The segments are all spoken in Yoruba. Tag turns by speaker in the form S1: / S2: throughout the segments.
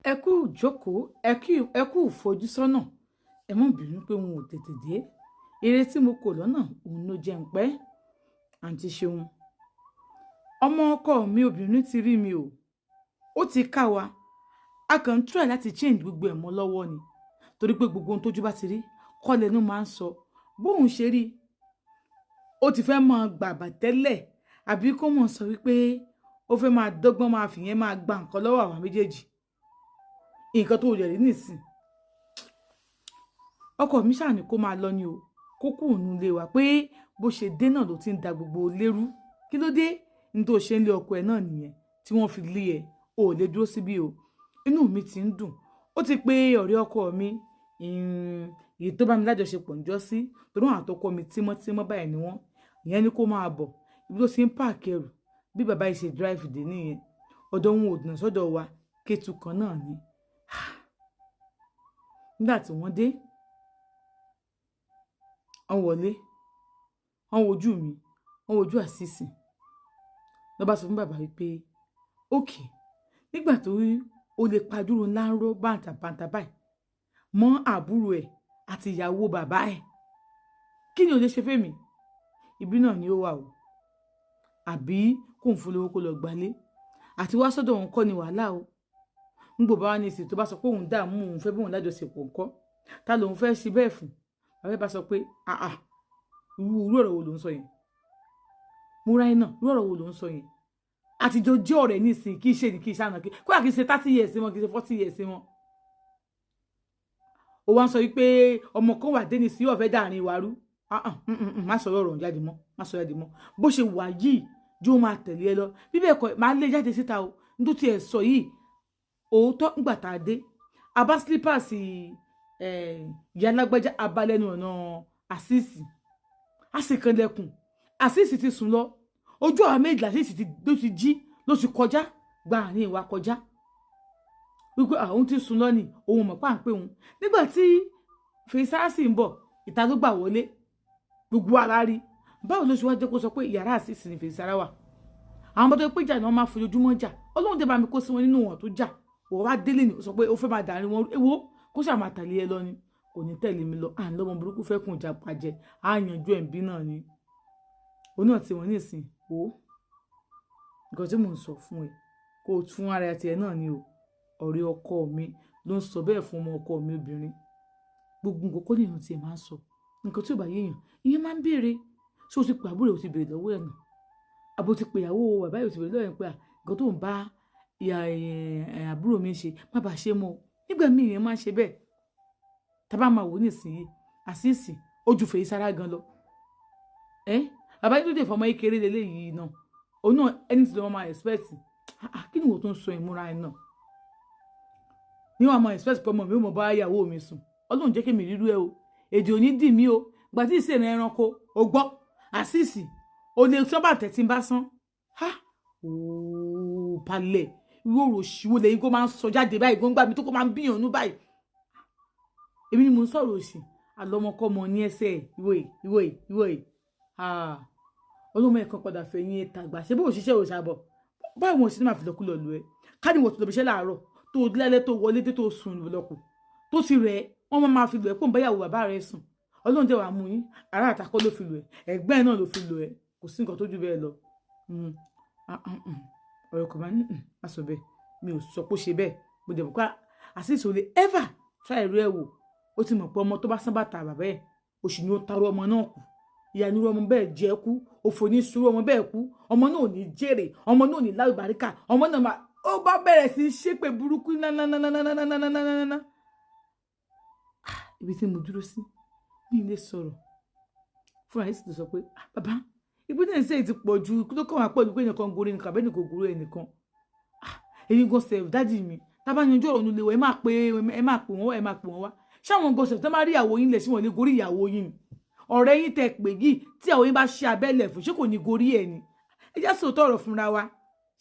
S1: Ẹ kú ìjókòó, ẹ kú ìfojúsọ́nà. Ẹ má bínú pé n ò tètè dé. Eré tí mo kò lọ́nà òun ló jẹ́ ń pẹ́. Àǹtí Ṣeun, ọmọ ọkọ mi obìnrin ti rí mi o. Ó ti ká wa. A kàn ń try láti change gbogbo ẹ̀ mọ́ lọ́wọ́ ni. Torí pé gbogbo ohun tójú bá ti rí kọ́ lẹnu máa ń sọ. Bóun ṣe rí, ó ti fẹ́ máa gbàbà tẹ́lẹ̀ àbí kó mọ̀ sọ wípé ó fẹ́ máa dọ́gbọ́n máa fìyẹn máa gba nǹkan lọ́wọ́ àwa méjèèjì. Nǹkan tó rẹ̀ rí nìsín. Ọkọ mi ṣáà ní kó máa lọ ni o, kó kúrò nínú ilé wa pé bó ṣe dé náà ló ti ń da gbogbo lérú. Kí ló dé? Ní tó ṣe ń lé ọkọ ẹ náà nìyẹn tí wọ́n fi lé ẹ. O ò lè dúró síbí o. Inú mi ti ń dùn. Ó ti pé ọ̀rẹ́ ọkọ mi, èyí tó bá mi lájọṣepọ̀ ń jọ́ sí, torí àwọn àtọkọ mi tímọ́tímọ́ báyìí ni wọ́n. Ìyẹn ni kó máa bọ̀. Ibi tó ti ń park ẹrù bí bàbá yìí ṣe drive dé nìyẹn. Ọ̀dọ̀ wọn ò dùn sọ́dọ̀ wa, Kétu kan náà ni. Nígbà tí wọ́n dé, wọ́n wọlé, wọ́n wojú mi, wọ́n wojú Àṣìṣì. Ló bá sọ fún bàbá wípé, "Okay, nígbà tó rí o lè pàdúró ńlá ń ró bàǹtàbàǹtà báyìí mọ́ àbúrò ẹ̀ àti ìyàwó bàbá ẹ̀, kí ni o lè ṣe fẹ́mi? Ibi náà ni ó wà o. Àbí kò ń fún lówó kó lọ gbalé àti wá sọ́dọ̀ òun kọ́ ni wàhálà o. Ń gbò bá wá ní ìsìn tó bá sọ pé òun dààmú, òun fẹ́ bí òun lájọṣepọ̀ ńkọ́? Ta lòun fẹ́ ṣe bẹ́ẹ̀ fún?" Bàbá bá sọ pé, "Àà, irú ọ̀rọ̀ wo ló ń sọ yẹn? Múra iná, irú ọ̀rọ̀ wo ló ń sọ yẹn? Àtijọ́ jẹ́ ọ̀rẹ́ nísìn, kì í ṣe ní kì í ṣàná, kí kódà kì í ṣe 30 years wọn, kì í ṣe 40 years wọn. Ó wá ń sọ wípé ọmọ kan wà dé ní sí ọ̀fẹ́ dàrin wa rú. Má sọ ọ̀rọ̀ jáde mọ́, má sọ jáde mọ́. Bó ṣe wà yìí, jó máa tẹ̀lé ẹ lọ. Bí bẹ́ẹ̀ kọ́, máa lé jáde síta o." Nítorí ẹ̀ sọ yìí òótọ́, ńgbà tá a dé, abá slippers ìyá alágbájá abalẹ́nu ọ̀nà Àṣìṣì, a sì kanlẹ̀kùn. Àṣìṣì ti sùn lọ. Ojú àwọn méjì Àṣìṣì ló ti jí, ló ti kọjá gba àárín ìwà kọjá wípé àwọn ti sùn lọ ni, òun mọ̀ páńpẹ́ òun. Nígbà tí Fèsásì ń bọ̀, ìta ló gbà wọlé, gbogbo ara rí. Báwo ló ṣe wá jẹ́ kó sọ pé yàrá Àṣìṣì ni Fèsárá wà? Àwọn ọmọdé péjà ni wọ́n máa fojoojúmọ́ jà. Ọlọ́run dé bá mi kó sí wọn nínú wọn tó jà. Wọ́n wá délé ni ó sọ pé ó fẹ́ máa dàrin wọn. Èwo kó ṣáà máa tẹ̀lé ẹ lọ ni? Kò ní tẹ̀lé mi lọ. À ń lọ́mọ burúkú fẹ́ kùn ìjà pàjẹ́, á yanjú ẹ̀ ń bí náà ni. Òun náà ti wọ́n nísìn o. Nǹkan tí mò ń sọ fún ẹ, kó o tún ara tiẹ̀ náà ni o. Ọ̀rẹ́ ọkọ mi ló ń sọ bẹ́ẹ̀ fún ọmọ ọkọ mi obìnrin. Gbogbo nǹkan kó lèèyàn tiẹ̀ máa ń sọ. Nǹkan tí ò bá yéèyàn, ìyẹn máa ń béèrè. Ṣé o ti pè àbúrò, o ti béèrè lọ́wọ́ ẹ̀ nà? Àbò ti pè ìyàwó bàbá yìí, o ti béèrè lọ́wọ́ ẹ̀ pé nǹkan tó ń bá àbúrò mi ṣe, má bàa ṣe mọ́ o? Nígbà míì ìyẹn máa ń ṣe bẹ́ẹ̀. Tá bá máa wò ó nísìnyí, Àṣìṣì ó ju Fèyísárá gan lọ. Ẹ́ bàbá yìí tó dé fọmọ kékeré lélẹ́yìí náà, òun náà ẹni tí wọ́n máa expect. Kí ni wọ́n tó ń sọ ìmúra ẹ̀ náà ní? Wọ́n máa expect pé ọmọ mi ò mọ̀ bá ìyàwó mi sùn. Ọlọ́run jẹ́ kí mi rírú ẹ o. Èdè ò ní dì mí o. Gbà tí ìsìn ẹranko o gbọ́, Àṣìṣì o lè sọ bàtẹ̀ tí ń bá sán. Ha, ooo, balẹ̀. Irú ọ̀rọ̀ òṣìwò lẹ́yìn kó máa ń sọ jáde báyìí gbọ́ngbà mi tó kó máa ń bíyànjú báyìí? Èmi ni mò ń sọ̀rọ̀ òṣì àlọ́mọkọ́mọ ní ẹsẹ̀ ìwé ìwé ìwé. Ọlọ́mọ ẹ̀kan padà fẹ̀yìn ẹ̀ tàgbà. Ṣé bó òṣìṣẹ́ òṣàbọ̀ báwo wọn sì ní máa fi lọ́kùlọ̀ lù ẹ́? Ká ní wọ́n tó lọ bí iṣẹ́ láàárọ̀, tó lẹ́lẹ́, tó wọlé dé, tó sùn lọ́kù, tó ti rẹ̀, wọ́n máa fi lù ẹ́ pò ń báyàwó bàbá rẹ̀ sùn. Ọlọ́run jẹ́ wàá mú yín ará àtàkọ́ ló fi lù ẹ́, ẹ̀gbẹ́ ẹ̀ náà ló fi lù ẹ́. Kò sí nǹkan tó jù bẹ́ẹ̀ lọ. Ọ̀rọ̀ kò máa ń má sọ bẹ́ẹ̀. Mi ò sọ pé ó ṣe bẹ́ẹ̀. Mo dẹ̀ mọ̀ pé Azeez ò lè ever try irú ẹ̀ wò. Ó ti mọ̀ pé ọmọ tó bá sán bàtà bàbá ẹ̀, oṣù ni ó taró ọmọ náà kù, ìyá ni irú ọmọ bẹ́ẹ̀ jẹ́ kú, òfò ní sùúrù ọmọ bẹ́ẹ̀ kú. Ọmọ náà ò ní jèrè, ọmọ náà ò ní lálùbáríkà. Ọmọ náà máa ó bá bẹ̀rẹ̀ sí í ṣépè burúkú nánánánánánánánánánná. Ibi tí mo dúró sí mi lè sọ̀rọ̀ fúnra yìí, sì ti sọ pé, "Bàbá, ìpínlẹ̀ ṣe ti pọ̀ ju kí ló kàn wá pẹ̀lú pé ẹnìkan gorí nìkan àbẹ́nìkan kò gorí ẹnìkan?" Èyí gan sef, daddy mi, tábà yanjú ọ̀rọ̀ nílé wa, ẹ máa pè wọ́n wá, ẹ máa pè wọ́n wá. Ṣé àwọn gan sef tó máa rí ìyàwó yín lẹ̀ sí, wọn lè gorí ìyàwó yín ni? Ọ̀rẹ́ yín tẹ pè yìí, tí ìyàwó yín bá ṣe abẹ́lẹ̀ fún, ṣé kò ní gorí ẹ̀ ni? Ẹ já sòótọ́ ọ̀rọ̀ fúnra wa.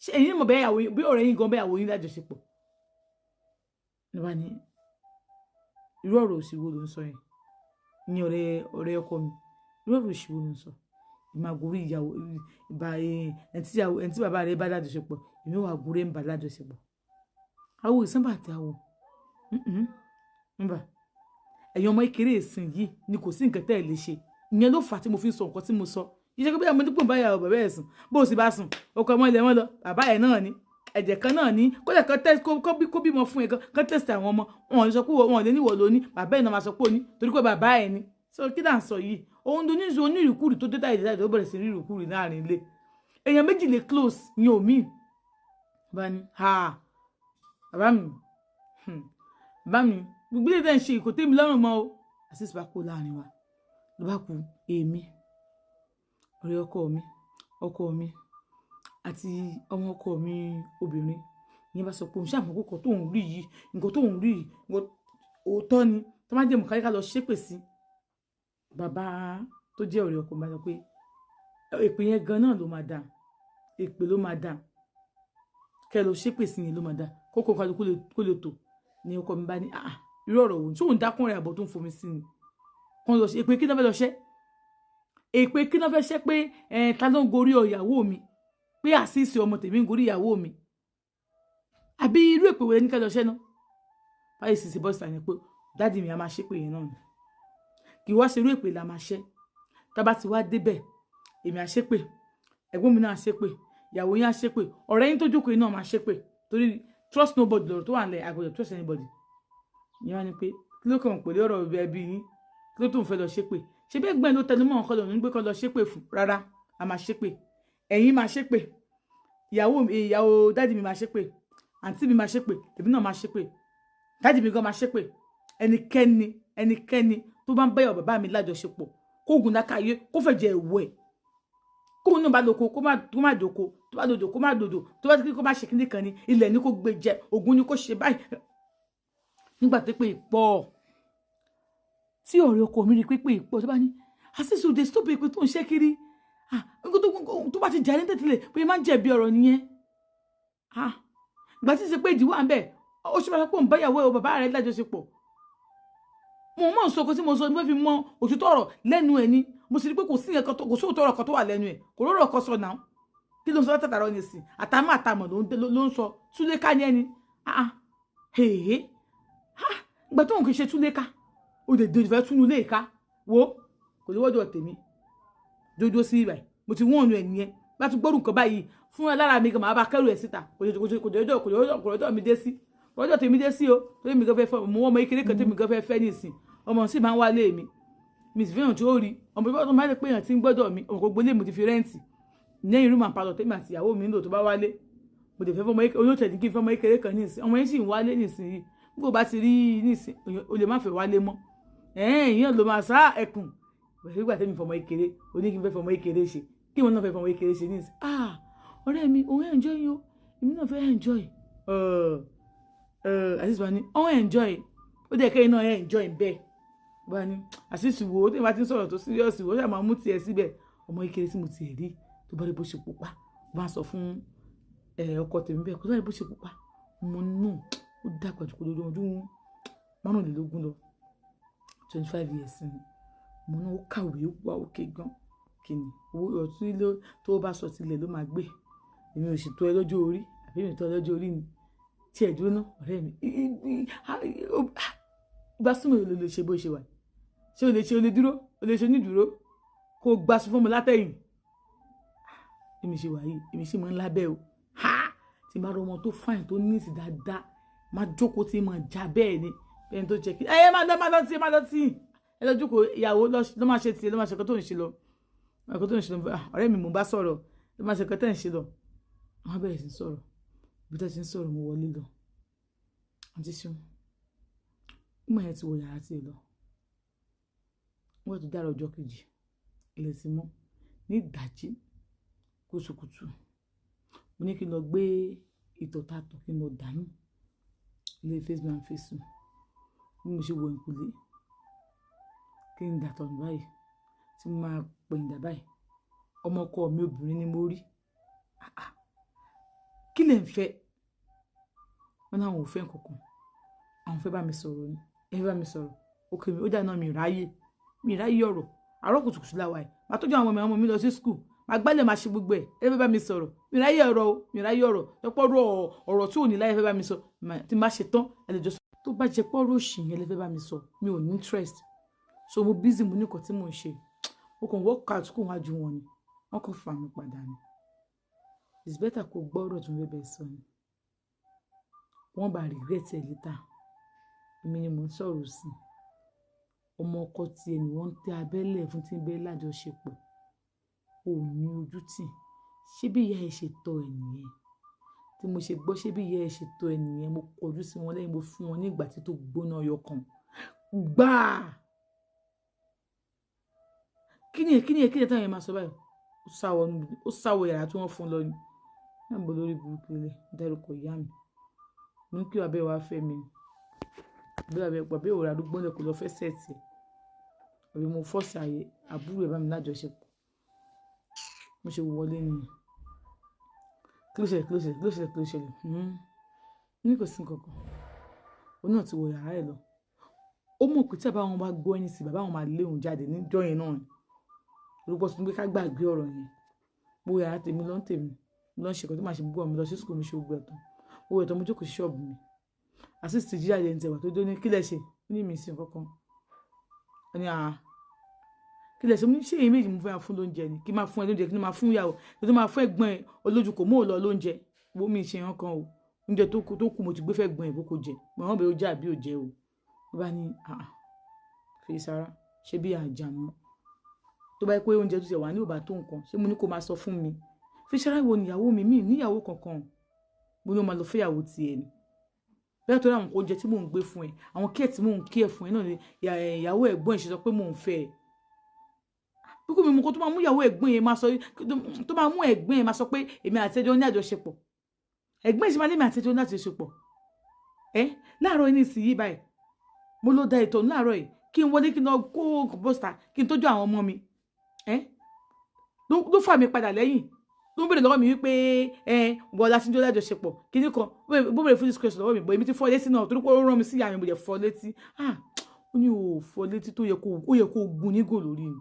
S1: Ṣé èyí mọ̀ bẹ́ẹ̀ ìyàwó bí ọ̀rẹ́ yín gan bẹ́ẹ̀ ìyàwó yín lájọṣepọ̀ ní wàá ní? Irú ọ̀rọ̀ òsì wo ló ń sọ yẹn ní ọ̀rẹ́ ọkọ mi? Irú ọ̀rọ̀ òsì wo ló ń sọ? Ìmọ̀ àgórí ìyàwó ìbá ẹni tí bàbá rẹ̀ bá lájọṣepọ̀, èmi wà gorí ẹ̀ ń bá lájọṣepọ̀. Awo ìsánbà àti àwọ̀ nbà. Ẹ̀yin ọmọ ìkéré ìsìn yìí ni kò sí nǹkan tẹ́ ẹ̀ lè ṣe. Ìyẹn ló fà á tí mo fi ń sọ nǹkan tí mo sọ. Iṣẹ́ pé bí ọmọ dípò báyà bàbá ẹ̀ sùn, bó o sì bá sùn, ọkọ ọmọ ilẹ̀ wọn lọ, bàbá ẹ̀ náà ni, ẹ̀jẹ̀ kan náà ní. Kódà kan tẹ́ kó bímọ fún ẹ, kan test àwọn ọmọ wọn, ò ní sọ pé wọn ò lè níwọ̀ lóní, bàbá ẹ̀ náà máa sọ pé òní, torí pé bàbá ẹ̀ ni. So kí là ń sọ yìí? Òun tó ní onírìkúrì tó dé táyé táyé tó bẹ̀rẹ̀ sí rírìkúrì láàrin ilé. Èèyàn méjì lè close ní omi bá ní ha. Bàbá mi, bàbá mi, gbogbo ilé tẹ́ ń ṣe kò tẹ́ mi lọ́rùn mọ́ o. Àṣìṣe bá kó láàrin wa, ló bá ku èmi, ọ̀rẹ́ ọkọ mi, ọkọ mi àti ọmọ ọkọ mi obìnrin. Ìyẹn bá sọ pé òun ṣàmọ̀ kókò tóun rí yìí, nǹkan tóun rí yìí òótọ́ ni. Tó má jẹ́ mọ̀kárí ká lọ ṣépè sí bàbá tó jẹ́ ọ̀rẹ́ ọkọ mi, bá sọ pé èpè yẹn gan náà ló máa dà, èpè ló máa dà, kẹ́ lọ ṣépè sí yẹn ló máa dà, kókó kálukú kó lè tò. Ní ọkọ mi bá ní, "Ah, irú ọ̀rọ̀ wo tí òun dákúnrin àbọ̀ tó ń fomi sí ni kàn lọ ṣe èpè? Kí náà fẹ́ lọ ṣẹ́ èpè? Kí náà fẹ́ ṣẹ́ pé ẹ̀ ta ló ń gorí ìyàwó mi, pé àṣìṣe ọmọ tèmi ń gorí ìyàwó mi? Àbí irú èpè wo ní ká lọ ṣẹ́ náà?" Báyìí sì ṣe bọ́sà ni pé daddy mi a máa ṣépè yẹn náà ni, kì í wá ṣe irú èpè la máa ṣẹ́. Tá bá ti wá débẹ̀, èmi á ṣépè, ẹ̀gbọ́n mi náà á ṣépè, ìyàwó yín á ṣépè, ọ̀rẹ́ yín tó jókòó yín náà máa ṣépè, torí trust nobody lọ̀rọ̀ tó wà nílẹ̀. Àgbọ̀dọ̀ trust anybody. Ìyẹn wá ní pé kí ló kàn pẹ̀lú ọ̀rọ̀ ẹbí yín? Kí ló tó ń fẹ́ lọ ṣépè? Ṣé bí ẹgbẹ́ ló tẹnu mọ́ ọ̀kan lòun ní pé kọ́ lọ ṣépè fún? Rárá, a máa ṣépè, ẹ̀yin máa ṣépè, ìyàwó ìyàwó daddy mi máa ṣépè, àǹtí mi máa ṣépè, èmi náà máa ṣépè, daddy mi gan máa ṣépè. Ẹnikẹ́ni, ẹnikẹ́ni tó bá ń bá ìyàwó bàbá mi lájọṣepọ̀, kó gùn lákàyè, kó fẹ̀jẹ̀ ẹ̀wọ̀ ẹ̀, kóun náà bá lóko kó má dòko, tó bá dòdò kó má dòdò, tó bá kí kó má ṣe kíní kan ní ilẹ̀ ní kó gbé jẹ, ògùn ní kó ṣe báyìí. Nígbà tó pé pọ̀ tí ọ̀rẹ́ ọkọ mi rí pé pọ̀, tó bá ní, "Àṣìṣe òde, stop èpè tó ń ṣe kiri." Tó bá ti jà ní tẹ̀tẹ̀lẹ̀ bóyá máa ń jẹ̀bi ọ̀rọ̀ nìyẹn. Ìgbà tí ń ṣe pé ìdí wà ń bẹ̀, ó ṣe máa pọ̀ ń báyàwó ẹ̀ bàbá rẹ̀ lájọṣepọ̀. Mo mọ̀ ń sọ kó tí mo sọ, mo fi mọ òtítọ́ ọ̀rọ̀ lẹ́nu ẹ̀ ni. Mo sì rí pé kò sí nǹkan, kò sí òtítọ́ ọ̀rọ̀ kan tó wà lẹ́nu ẹ̀, kò rọ̀rọ̀ kan sọ náà. Kí ló ń sọ látàtàrọ ní sìn? Àtàmọ́ àtàmọ̀ ló ń sọ. Túléká ní ẹni hèhè. Ìgbà tó ń kì í ṣe túléká, ó lè dé ìfẹ́ túnú lé ká wo kò lè wọ́dọ̀ tèmi jójó sí ibà. Mo ti wọ́n ọ̀nù ẹ̀ nìyẹn. Bá tún gbọ́rù nǹkan báyìí fún ẹ lára mi gan, màá bá kẹ́rù ẹ̀ síta. Kò lọ́dọ̀ mi dé sí, kò lọ́dọ̀ tèmi dé sí o, torí mi gan fẹ́ fẹ́ mo wọ́n ọmọ kékeré kan tèmi gan fẹ́ fẹ́ nísìn. Ọmọ sì máa ń wálé mi, mi sì fẹ́ràn tí ó rí ọmọ bí wọ́n máa ń pè yàn tí ń gbọ́dọ̀ mi. Ọmọ gbogbo ilé mi ti fi rent lẹ́yìn room and parlour tèmi àti ìyàwó mi ń lò. Tó bá wálé, mo lè fẹ́ fọmọ olóòtú ní kí n fọmọ kékeré kan nísìn. Ọmọ yẹn sì ń wálé nísìn yìí. Bí kò bá ti rí nísìn, o lè má fẹ́ wálé mọ́. Ẹ̀ẹ́n, ìyẹn ló máa sá ẹkùn pẹ̀lú ìgbà tẹ́mi fọmọ kékeré oní kí n fẹ́ fọmọ kékeré ṣe, kí wọn náà fẹ́ fọmọ kékeré ṣe nísìn. Ah, ọ̀rẹ́ mi, òun enjoy o, èmi náà fẹ́ enjoy. Àṣìṣe wa ni òun enjoy, ó dẹ̀ kẹ́yìn náà enjoy bẹ́ẹ̀ bá ní. Àṣìṣe wo tí wọ́n ti ń sọ̀rọ̀ tó serious wo, ó ṣàmà mú tiẹ̀ síbẹ̀. Ọmọ kékeré tí mo tiẹ̀ rí, tó bá rí bó ṣe pupa, bá sọ fún ọkọ tèmi bẹ́ẹ̀, kó tó bá rí bó ṣe pupa, ọmọ náà ó dàgbà jù, kó lójú ọdún 25 lọ, 25 years ni ọmọ náà. Ó kàwé, ó wà òkè gan. Kí ni owó ọtí tó bá sọ tilẹ̀ ló máa gbé? Èmi ò sì tó ẹ lọ́jọ́ orí, àbí èmi tó ẹ lọ́jọ́ orí ni? Tí ẹ dúró ná, ọ̀rẹ́ mi, ìgbà súnmọ́ ló lè ṣe bó ṣe wà. Ṣé o lè ṣe? O lè dúró? O lè ṣe onídùúró kó o gbà sún fún mi látẹ̀yìn? Èmi ṣe wà yìí, èmi sì máa ń lábẹ́ o. Ha, tí n bá rọ ọmọ tó fine, tó ní ìsì dáadáa, máa jókòó tí máa já bẹ́ẹ̀ ni, bẹ́ẹ̀ ni tó jẹ́ kí ẹ máa lọ, máa lọ tí, máa lọ tí ẹ lọ jókòó. Ìyàwó ló máa ṣe tiẹ̀, ló máa ṣe nǹkan tó ń ṣe lọ, nǹkan tó ń ṣe lọ. Ọ̀rẹ́ mi, mò ń bá sọ̀rọ̀, ló máa ṣe nǹkan tẹ́ ń ṣe lọ. Wọ́n bẹ̀rẹ̀ sí sọ̀rọ̀. Bí tó ti ń sọ̀rọ̀, mo wọlé lọ. Àǹtí ṣeun, ìmọ̀ yẹn ti wọ yàrá tiẹ̀ lọ. Wọ́n ti dára. Ọjọ́ kejì, ilẹ̀ ti mọ́ ní ìdájí kùtùkùtù. Mo ní kí n lọ gbé ìtọ̀ tá a tọ̀, kí n lọ dànù ilé face man face. Bí mo ṣe wọ ìkùlé kí n dàtọ̀ nù báyìí, tí mo máa pẹ̀yìn dà báyìí, ọmọ ọkọ mi obìnrin ni mo rí. Kí lẹ̀ ń fẹ́? Wọ́n náà, àwọn ò fẹ́ nǹkankan, àwọn fẹ́ bá mi sọ̀rọ̀ ni. Ẹ fẹ́ bá mi sọ̀rọ̀? Òkè mi ó dáná, mi ráyè, mi ráyè ọ̀rọ̀. Àárọ̀ kùtùkùtù la wà yìí. Màá tọ́jú àwọn ọmọ mi lọ sí school. Màá gbálẹ̀, máa ṣe gbogbo ẹ̀. Ẹ fẹ́ bá mi sọ̀rọ̀, mi ráyè ọ̀rọ̀ o, mi ráyè ọ̀rọ̀ lọ́pọ̀. Ọ̀rọ̀ tí ò ní láyé fẹ́ bá mi sọ, tí n bá ṣe tán, ẹ lè jọ sọ. Tó bá jẹ́ pọ́rọ̀ òṣì yẹn lẹ fẹ́ bá mi sọ, mi ò ní interest. So mo busy, mo ní nǹkan tí mò ń ṣe. Mo kàn work out kó wájú wọn ni, wọ́n kàn fà mí padà ni. It's better kó gbọ́ ọ̀rọ̀ tí mo fẹ́ bẹ́ẹ̀ sọ ni, wọ́n bá regret ẹ̀ later. Èmi ni mò ń sọ̀rọ̀ sí ọmọ ọkọ tiẹ̀ ni wọ́n ń tẹ abẹ́lẹ̀ fún, tí ń bẹ́ lájọṣepọ̀. Ò ní ojú tì. Ṣé bí ìyá ẹ ṣe tọ́ ẹ nìyẹn? Tí mo ṣe gbọ́, ṣé bí ìyá ẹ ṣe tọ́ ẹ nìyẹn? Mo kọjú sí wọn lẹ́yìn, mo fún wọn ní ìgbà tí tó gbóná ọyọ kan gbáà. Kí ni ẹ, kí ni ẹ, kí ni ẹ táwọn yẹn máa sọ báyìí? Ó sáwọ yàrá tí wọ́n fún lọ ni náà bọ́ lórí burúkú lélẹ̀ dárúkọ ìyá mi. Mo ní kí bàbá ẹ wá fẹ́ mi, bí bàbá ẹ ò rà arúgbó lẹ̀ kó lọ fẹ́ set ẹ̀, àbí mo force àyè àbúrò ẹ̀ bá mi lájọṣepọ̀? Mo ṣe wọlé nìyẹn. Kí ló ṣẹlẹ̀? Kí ló ṣẹlẹ̀? Kí ló ṣẹlẹ̀? Kí ló ṣẹlẹ̀? Ní kò sí nǹkan kan. Òun náà ti wọ yàrá ẹ̀ lọ. Ó mọ̀ pé tí bàbá wọn bá gbọ́ ẹni sí, bàbá wọn máa lé òun jáde níjọ́ yẹn náà ni. Orúkọ sọ pé ká gbàgbé ọ̀rọ̀ yẹn. Mo wọ yàrá tèmi lọ ń tèmi, mo lọ ń ṣe nǹkan tó máa ṣe, gbogbo mi lọ sí school, mi ṣe gbogbo ẹ̀ tán. Mo wẹ̀ tán, mo jókòó sí ṣọ́ọ̀bù mi. Assist jíjáde ní tẹ̀wà tó dé ní, "Kí lẹ ṣe?" Ó ní mi sí nǹkan kan. Ó ní, "Àá, kí lẹ ṣe?" Mo ní, "Ṣé èyí méjì mo fẹ́ fún lóúnjẹ ni? Kí n máa fún ẹ lóúnjẹ, kí n máa fún ìyàwó, kí n máa fún ẹ̀gbọ́n ẹ olójú kò mú ò lọ lóúnjẹ?" Wo, mi ṣe nǹkan kan o. Oúnjẹ tó kù mo ti gbé fẹ́ gbọ́n ẹ̀ bó kò jẹ. Mo hàn bẹ́ẹ̀, ó jẹ́ àbí ò jẹ́ o. Ló bá ní, "Àá, fi sára ṣé bí àjà mọ́ tó bá yẹ pé oúnjẹ tó ṣe wà ní ò bá tó nǹkan, ṣé mo ní kó máa sọ fún mi?" Fi sára wo níyàwó mi, mi níyàwó kankan. Mo ní o máa lọ fẹ́yàwó tiẹ̀ ni bẹ́ẹ̀, torí àwọn oúnjẹ tí mò ń gbé fún ẹ, àwọn kí ẹ̀ tí mò ń kí ẹ̀ fún ẹ náà ni ìyàwó ẹ̀gbọ́n ẹ̀ ṣe sọ pé mò ń fẹ́ ẹ. Bí kò mi mú kó tó máa mú ìyàwó ẹ̀gbọ́n yẹn máa sọ, tó máa mú ẹ̀gbọ́n yẹn máa sọ pé èmi àti ẹjọ́ ní àjọṣepọ̀, ẹ̀gbọ́n yẹn ṣe máa ní èmi àti ẹjọ́ ní àjọṣepọ̀ ẹ. Láàárọ̀ yìí nísìnyí báyìí, mo ló da ìtọ̀ láàárọ̀ yìí, kí n wọlé, kí n lọ kó bọ́sítà, kí n tọ́jú àwọn ọmọ mi ẹ, ló fà mí padà lẹ́yìn, ló ń bèrè lọ́wọ́ mi wípé ẹ wọ́n láti jọ lájọṣepọ̀ kíní kan. Bó bèrè fún this question lọ́wọ́ mi bọ̀, èmi ti fọ́ létí náà torí pé ó rán mi sí ìyá mi, mo jẹ́ fọ́ létí. Ah, ó ní o fọ́ létí tó yẹ kó ó yẹ kó gun nígò lórí ni.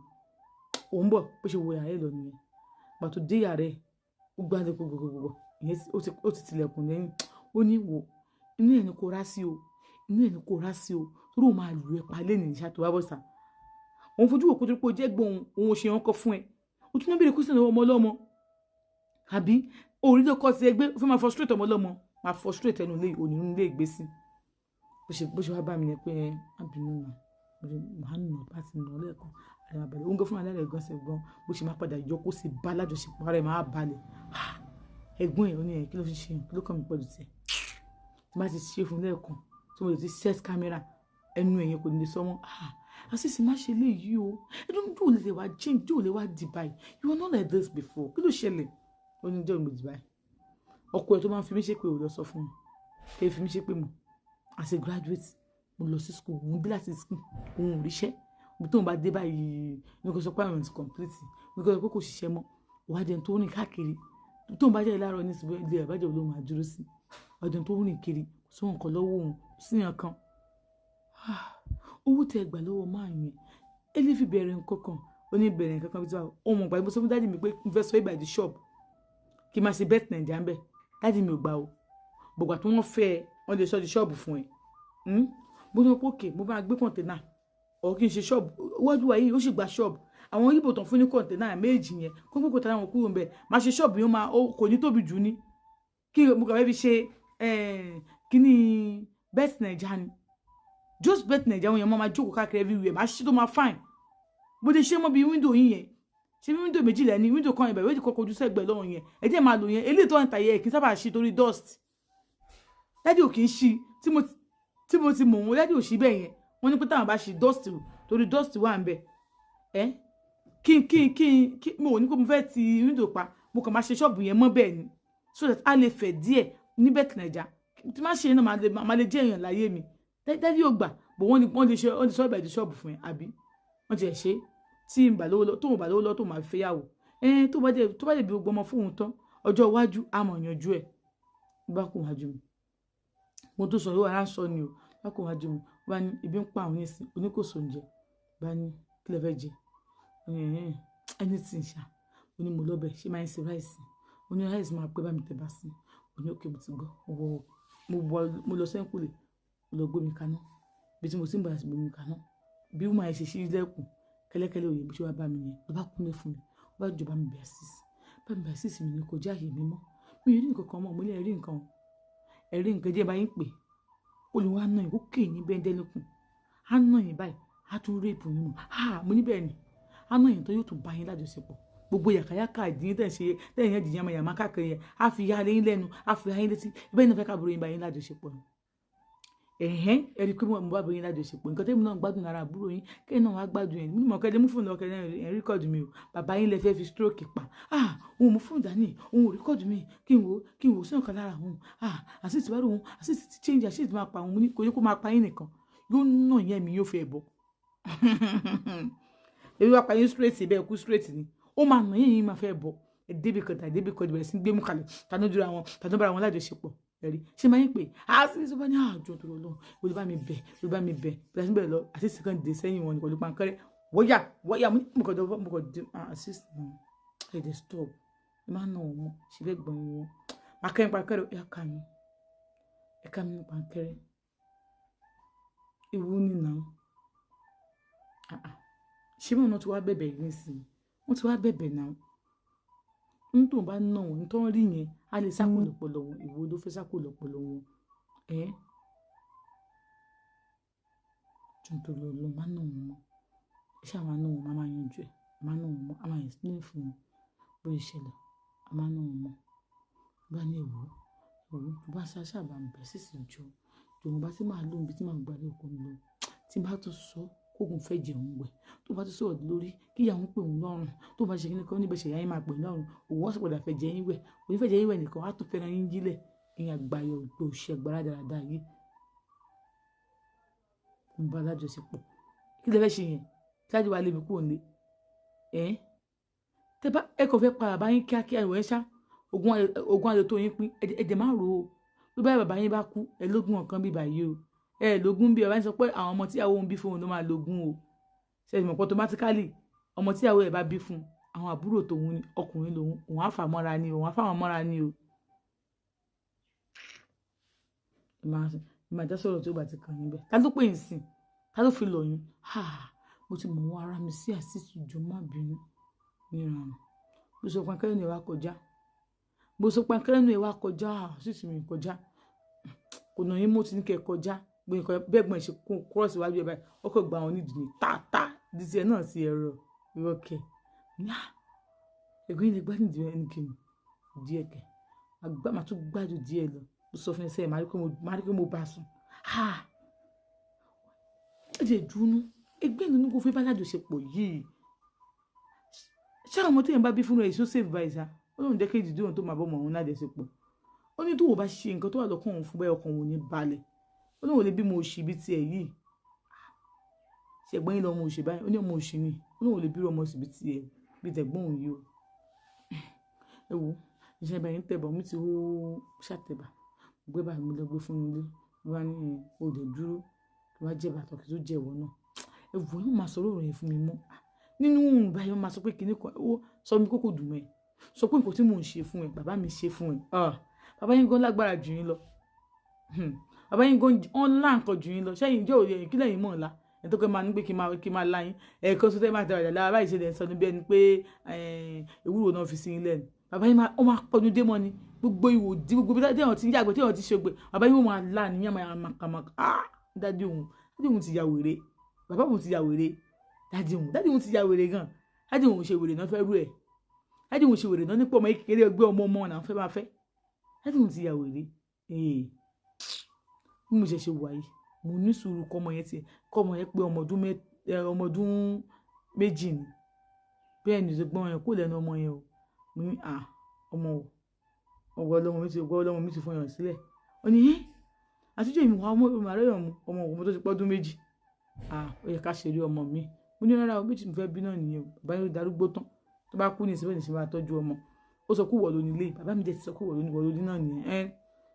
S1: Òun bọ̀, bó ṣe wo yàrá ẹ̀ lọ nìyẹn. Gbà tó dé yàrá ẹ̀, ó gbálẹ̀ gbogbogbò, ìyẹn ó ti tilẹ̀kùn lẹ́yìn. Ó ní, "Wò, inú ẹ̀ ní kò rá sí o, inú ẹ̀ ní kò rá sí o, torí òun máa lù ẹ́ pa lẹ́nu ìṣá tó wá bọ̀ sá. Òun fojú wò kó tó pé o jẹ́ gbọ́n òun, òun ò ṣe ọkọ fún ẹ, o tún ní bèrè kó sì lọ́wọ́ ọmọ ọlọ́mọ, àbí orí ló kọ́ sí ẹgbẹ́ ó fẹ́ máa frustrate ọmọ ọlọ́mọ, máa frustrate ẹnu ilé òní ilé ìgbésí." Bó ṣe wá bá mi yẹn pé, "Ẹ má bínú nà, màá nà bá ti nà lẹ́ẹ̀kan, ara máa balẹ̀." Òun gan fún alẹ́ rẹ̀ gan ṣe gan bó ṣe máa padà yọ kó sì bá lájọṣepọ̀, ara ẹ̀ máa balẹ̀. Ẹ̀gbọ́n ẹ̀, ó ní ẹ̀ kí ló fi ṣe, kí ló kàn mí pẹ̀lú tiẹ̀? Tí má ti ṣe fún lẹ́ẹ̀kan, tí mo lè ti set camera ẹnu ẹ̀yẹn, kò ní lè sọ wọ́n. "Àṣìṣe má ṣe léyìí o, ẹdún tó lè wá change, tó lè wá di báyìí. You were not like this before. Kí ló ṣẹlẹ̀?" Ó ní jẹ́ òun di báyìí. Ọkọ ẹ̀ tó máa ń fi mí ṣépè, ò lọ sọ fún mi kí ẹ fi mí ṣépè mọ́. As a graduate, mo lọ sí school, òun bí láti school, òun ò ríṣẹ́. Ibi tóun bá dé báyìí ní kò sọ pé àwọn ti complete, ní kò sọ pé kò ṣiṣẹ́ mọ́. Wàá jẹun tó rìn káàkiri. Tóun bá jáde láàárọ̀ ní ìsìnkú ilé ẹ̀ bájẹ́ ló máa dúró sí. Wàá jẹun tó rìn kiri, kò sí nǹkan lọ́wọ́ òun, kò sí nǹkan kan. Owó tẹ gbà lọ́wọ́ máa yẹn, ẹ lè fi bẹ̀rẹ̀ nǹkan kan. Ó ní bẹ̀rẹ̀ nǹkan kan bí tí wàá ó mọ̀ gbà. Mo sọ fún daddy mi pé mo fẹ́ sọ ìbàdí shop, kí n máa ṣe bet Nàìjíríà ń bẹ̀. Daddy mi ò gbà o. Gbogbo àti wọ́n fẹ́ ẹ, wọ́n lè sọ di ṣọ́ọ̀bù fún ẹ. Mo ní pé òkè, mo bá gbé container ọ̀ kí n ṣe ṣọ́ọ̀bù wájú wa yìí. Ó sì gba ṣọ́ọ̀bù àwọn Ìgbò tán fún ní container méjì yẹn, kó gbé container wọn kúrò ń bẹ̀, máa ṣe ṣọ́ọ̀bù yẹn, máa kò ní tóbi jù ní kí mo kàn fẹ́ fi ṣe kíní bet Naija ni, just bet Naija. Wọn yẹn máa jókòó káàkiri everywhere, máa ṣe tó máa fine. Bó ṣe ṣe mọ́ bí window yín yẹn, ṣe bí window méjì lẹ́ni, window kan ibẹ̀, window kan kojú sẹ́gbẹ̀ẹ́ lọ́hùn yẹn, ẹ jẹ́ máa lò yẹn. Eléyìí tó ń ta yẹ kí n sábà ṣí torí dust. Daddy ò kì í ṣí. Tí mo ti mọ̀ wọn, daddy ò ṣí bẹ́ẹ̀ yẹn. Wọ́n ní pé táwọn bá ṣí dust, torí dust wà ń bẹ̀. Ẹ́ kí n kí n kí n kí mo ò ní pé mo fẹ́ ti window pa, mo kàn máa ṣe ṣọ́ọ̀bù yẹn mọ́ bẹ́ẹ̀ ni, so that a lè fẹ̀ díẹ̀ ní bet Naija. Tí má ṣe náà, máa lè jẹ́ èèyàn láyé mi. Daddy ò gbà bò. Wọ́n ní wọ́n lè ṣe, wọ́n lè sọ ìbàdí ṣọ́ọ̀bù fún ẹ, àbí wọ́n ti ẹ̀ ṣe tí n bà lówó lọ, tó ń bà lówó lọ, tó máa fi fẹ́yàwó ẹ, tó bá dé bí gbogbo ọmọ fóun tán, ọjọ́ iwájú á mọ̀ yanjú ẹ̀. Bá kó wájú mi, mo tó sọ yóò ara ń sọ ni o. Bá kó wájú mi, bá ní ibi ń pa àwọn onísìn oníkòsó oúnjẹ, bá ní, "Kí lẹ fẹ́ jẹ?" Anything ṣá. Ó ní mo lọ́bẹ̀, ṣé máa ń ṣe rice? Ó ní rice máa pé bá mi tẹ̀bà sí. Ó ní okay, mo ti gbọ́. Mo lọ sẹ́ńkùlé, mo lọ gbómi kaná. Bí tí mo ti ń bọ̀ láti gbómi kaná, bí woman yẹn ṣe ṣí ilẹ̀kùn kẹ́lẹ́kẹ́lẹ́ òye bó ṣe wá bá mi yẹn, ló bá kúnlẹ̀ fún mi. Ó bá jọba mi bẹ̀ Azeez. Bá mi bẹ̀ Azeez, mi ní kọjá àyè mi mọ́. Mi ò rí nǹkan kan mọ́, mo ní ẹ rí nǹkan o. Ẹ rí nǹkan díẹ̀ bá yín pè. Ó lè wá ná yín, ó kè yín bẹ́ńdẹ́ lókun. Á ná yín báyìí, á tún rape yín mọ́. Ha! Mo ní bẹ́ẹ̀ ni. Á ná yín tán, yóò tún bá yín lájọṣepọ̀. Gbogbo yàkàyàkà ìdí tẹ̀ ń ṣe, tẹ̀ ń yẹn di yamayama káàkiri yẹn, á fi ya yín lẹ́nu, á fi ya yín létí. Bẹ́ẹ̀ ni wọ́n fẹ́ ká àbúrò yín bá yín lájọṣepọ̀ ni. Ẹ̀hẹ́n, ẹ rí i pé mo bá àbúrò yín lájọṣepọ̀. Nǹkan tẹ́mi náà gbádùn lára àbúrò yín, kẹ́yìn náà wá gbádùn ẹ̀. Mo mọ̀ kẹ́ lè mú fóònù lọ kẹ́ ẹ record mi o. Bàbá yín lẹ fẹ́ fi stroke pa. Ah! Òun mú fóònù dání, òun ò record mi. Kí n wò sí ọ̀kan lára òun. Ah! Azeez ti wá rí òun, Azeez ti change, Azeez ti máa pa òun. Mo ní kò yẹ kó máa pa yín nìkan. Yóò nà yín, ẹ̀mí yóò fẹ́ bọ́. Èmi wá pa yín straight bẹ́ẹ̀ kú straight ni. Ó máa nà yín, yín máa fẹ́ bọ́. Ẹ débi kan tàbí débi kan bẹ̀rẹ̀ sí gbé mú kalẹ̀. Tànú dúró àwọn, tànú bára wọn lájọṣepọ̀. Ẹ̀rí. Ṣé máa ń pè? Azeez bá ní àjọ tó lọ. Olú bá mi bẹ̀, olú bá mi bẹ̀. Bí a ṣe ń bẹ̀rẹ̀ lọ, Azeez kan dé sẹ́yìn wọn pẹ̀lú pankẹ́rẹ́. Wọ́yà, wọ́yà, mo kàn dé, mo kàn dé. Azeez, ẹ dẹ̀ stop. Ẹ má nà wọ́n mọ́. Ṣé bẹ́ẹ̀ gbọ́n wọn? Pankẹ́rẹ́, pankẹ́rẹ́, ẹ ká mi. Ẹ ká mi ní pankẹ́rẹ́. Ewu ni now. Ah ah. Ṣé bí wọ́n ti wá bẹ̀bẹ̀ yìí nísìnyí? Wọ́n ti wá bẹ̀bẹ̀ now. N tó bá nà wọ́n, n tó ń rí yẹn, á lè sá kúrò lọ́pọlọ wọn. Ìwọ ló fẹ́ sá kúrò lọ́pọlọ wọn. Ẹ́. Jọ̀ọ́ nítorí Ọlọ́run, má nà wọ́n mọ́. Ẹ ṣáà máa nà wọ́n, má máa yanjú ẹ̀. Má nà wọ́n mọ́, a máa explain fún wọn bó ṣe ṣẹlẹ̀. A máa nà wọ́n mọ́. Bá ní èwo, èwo, bá ṣá ṣá bá mi bẹ̀ sísì jọ. Jọ̀ọ́ bá tí màá lò níbi tí màá gba ilé ọkọ mi lọ. Tí n bá tún sọ, kógun fẹ́ jẹ òun wẹ̀. Tó bá tún sọ̀rọ̀ lórí, kí ìyá òun pè òun lọ́rùn. Tó bá ṣe kíni kan níbẹ̀ ṣe ìyá yín máa pè lọ́rùn. Òun ó sì padà fẹ́ jẹ yín wẹ̀. Òun fẹ́ jẹ yín wẹ̀ nìkan, á tún fẹ́ràn yín jílẹ̀. Ẹ̀yin àgbàyọ̀ ògbó òṣì àgbà rádaràda yìí. Mo bá lájọṣepọ̀. Kí lẹ fẹ́ ṣe yẹn? Ṣáájú wa lé mi kúrò nílé. Ẹ́. Tẹ bá, ẹ kò fẹ́ pa bàbá yín kíákíá ìwẹ̀ ṣá. Ogún ayọ̀ tó yín pín. Ẹ dẹ̀ má rò ó. Bí báyìí bàbá yín bá kú, ẹ lógún ọ̀kan bí báyìí o. Ẹ lógún bí bàbá yín sọ pé àwọn ọmọ tí ìyàwó òun bí fún òun ló máa lógún o. Ṣé ẹ mọ̀ pé automatically ọmọ tí ìyàwó ẹ̀ bá bí fún, àwọn àbúrò tòun ni, ọkùnrin lòun, òun á fà mọ́ra ni o, òun á fà wọ́n mọ́ra ni o. Ẹ máa já sọ̀rọ̀ tí ó bá ti kàn yín bẹ́ẹ̀. Ta ló pè yín sí? Ta ló fi lọ̀ yín? Ha! Mo ti mọ̀ wọ́n ara mi sí Azeez, jọ̀ọ́ má bínú. Níranù. Mo sọ pankẹ́rẹ́ nù ẹ wá kọjá. Mo sọ pankẹ́rẹ́ nù ẹ wá kọjá. Azeez mi kọjá. Kò nà yín mọ́ tí ní kẹ́ kọjá. Gbé nǹkan bẹ́ẹ̀ gbọ́n ṣe kún cross iwájú ẹ báyìí. Ó kàn gba àwọn onídìí ní táta. Dísí ẹ náà sí ẹ̀rọ. Irọ́ kẹ̀. Ní à! Ẹ̀gbọ́n yín lè gbádùn díẹ̀ ní kíni. Díẹ̀ kẹ̀. Àgbà máa tún gbádùn díẹ̀ lọ. Mo sọ fún ẹ sẹ́yìn, màá rí pé mo bá sùn. Ha! Ẹ jẹ́ dúnú. Ẹgbẹ́ ìnú kò fẹ́ bá lájọṣepọ̀ yìí. Ṣé àwọn ọmọ tí èèyàn bá bí fún rẹ̀ so safe báyìí ṣá? Ó lóun jẹ́ kí ìdílé òun tó máa bọ́ ọmọ òun lájọṣepọ̀. Ó ní tó wò bá ṣe nǹkan tó wà lọ́kàn òun fún bẹ́ẹ̀, ọkàn òun ò ní balẹ̀. Ó ní òun lè bímọ òṣì bí tiẹ̀ yìí. Ṣé ẹ̀gbọ́n yín lọ ọmọ òṣì báyìí? Ó ní ọmọ òṣì ni. Ó ní òun lè bí ọmọ òṣì bí tiẹ̀, bí tẹ̀gbọ́n òun yìí o. Ẹ wo, iṣẹ́ ibẹ̀ yín tẹ̀bọ̀, mi ti hó ṣàtẹ̀bà. Mo gbé bàbá mi lọ gbé fún mi lé. Mo bá ní ẹ, o lè dúró. Kí wọ́n jẹ bàtà kí tó jẹ ìwọ náà. Ẹ wò, yóò máa sọ̀rọ̀ ọ̀rọ̀ yẹn fún mi mọ́. Nínú òun báyìí, wọ́n máa sọ pé kíní kan, ó sọ mi kókò dùn mọ́ ẹ. Sọ pé nǹkan tí mò ń ṣe fún ẹ, bàbá mi ṣe fún ẹ. Ah! Bàbá yín gan lágbára jù yín lọ. Bàbá yín gan wọ́n lá nǹkan jù yín lọ. Ṣẹ́yìn jẹ́ òye kí lẹ́yìn mọ̀ ńlá. Ẹ̀ tó kẹ́ máa ní pé kí máa lá yín. Ẹ̀ẹ̀kan sọ tẹ́ máa tẹ̀wàjà lára báyìí ṣe lè sọ ní bí ẹni pé, ewúro náà fi sí yín lẹ́nu. Bàbá yín máa, ó máa pọnú dé mọ́ ni. Gbogbo ìwò dí, gbogbo bí téèyàn ti ń yàgbẹ́, téèyàn ti ṣe gbẹ. Bàbá yín ó máa lá ní yàmà yàmà kàmà. Ah! Daddy òun ti ya wèrè. Bàbá òun ti ya wèrè. Daddy òun ti ya wèrè gan. Daddy òun ṣe wèrè náà fẹ́ rú ẹ̀. Daddy òun ṣe wèrè náà nípa ọmọ kékeré ẹgbẹ́ ọmọ ọmọ náà fẹ́ máa fẹ́. Daddy òun ti ya wèrè. Eh. Bí mo ṣe ṣe wà yìí, mo ní sùúrù kọ́ ọmọ yẹn ti, kọ́ ọmọ yẹn pé ọmọ ọdún méjì ni. Bẹ́ẹ̀ ni ṣùgbọ́n yẹn kò lẹ́nu ọmọ yẹn o. Mo ní, à, ọmọ o. Ọgbà ọlọ́mọ mi ti, ọgbà ọlọ́mọ mi ti fún ọyàn sílẹ̀. Ó ní, "Ẹ́, àtijọ́ ìmú wa ọmọ àárẹ̀ ọmọ, ọmọ òun tó ti pọ́ ọdún méjì. À, ó yẹ ká ṣeré ọmọ mi." Mo ní rárá o, méjì mo fẹ́ bí náà nìyẹn o. Bàbá yóò darúgbó tán. Tó bá kú ní ìsìn bẹ́ẹ̀ ni ṣe máa tọ́jú ọmọ. Ó sọ pé ìwọ ló ní ilé. Bàbá mi dẹ̀ ti sọ pé ìwọ ló ní náà nìyẹn. Ẹ́,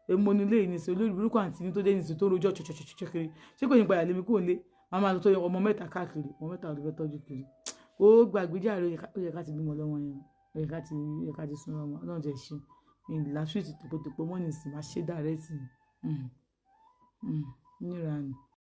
S1: èmi mo ní ilé yìí nísìnyí, olórí burúkú àǹtí ní tó dé nísìnyí tó rojọ́ ṣọṣọṣọṣọ kiri. Ṣé kò ní padà lé mi kúrò nílé? Màá máa lọ tọ́jú ọmọ mẹ́ta káàkiri. Ọmọ mẹ́ta ló fẹ́ tọ́jú kiri. Ó gbàgbé jàre, ó yẹ ká ti bímọ lọ́wọ́ yẹn. Ó yẹ ká ti súnmọ́ wọn. Ọlọ́run jẹ́ ṣe mi la sweet tòpótòpó mọ́ nìsín, máa ṣe direct ni. Níranù.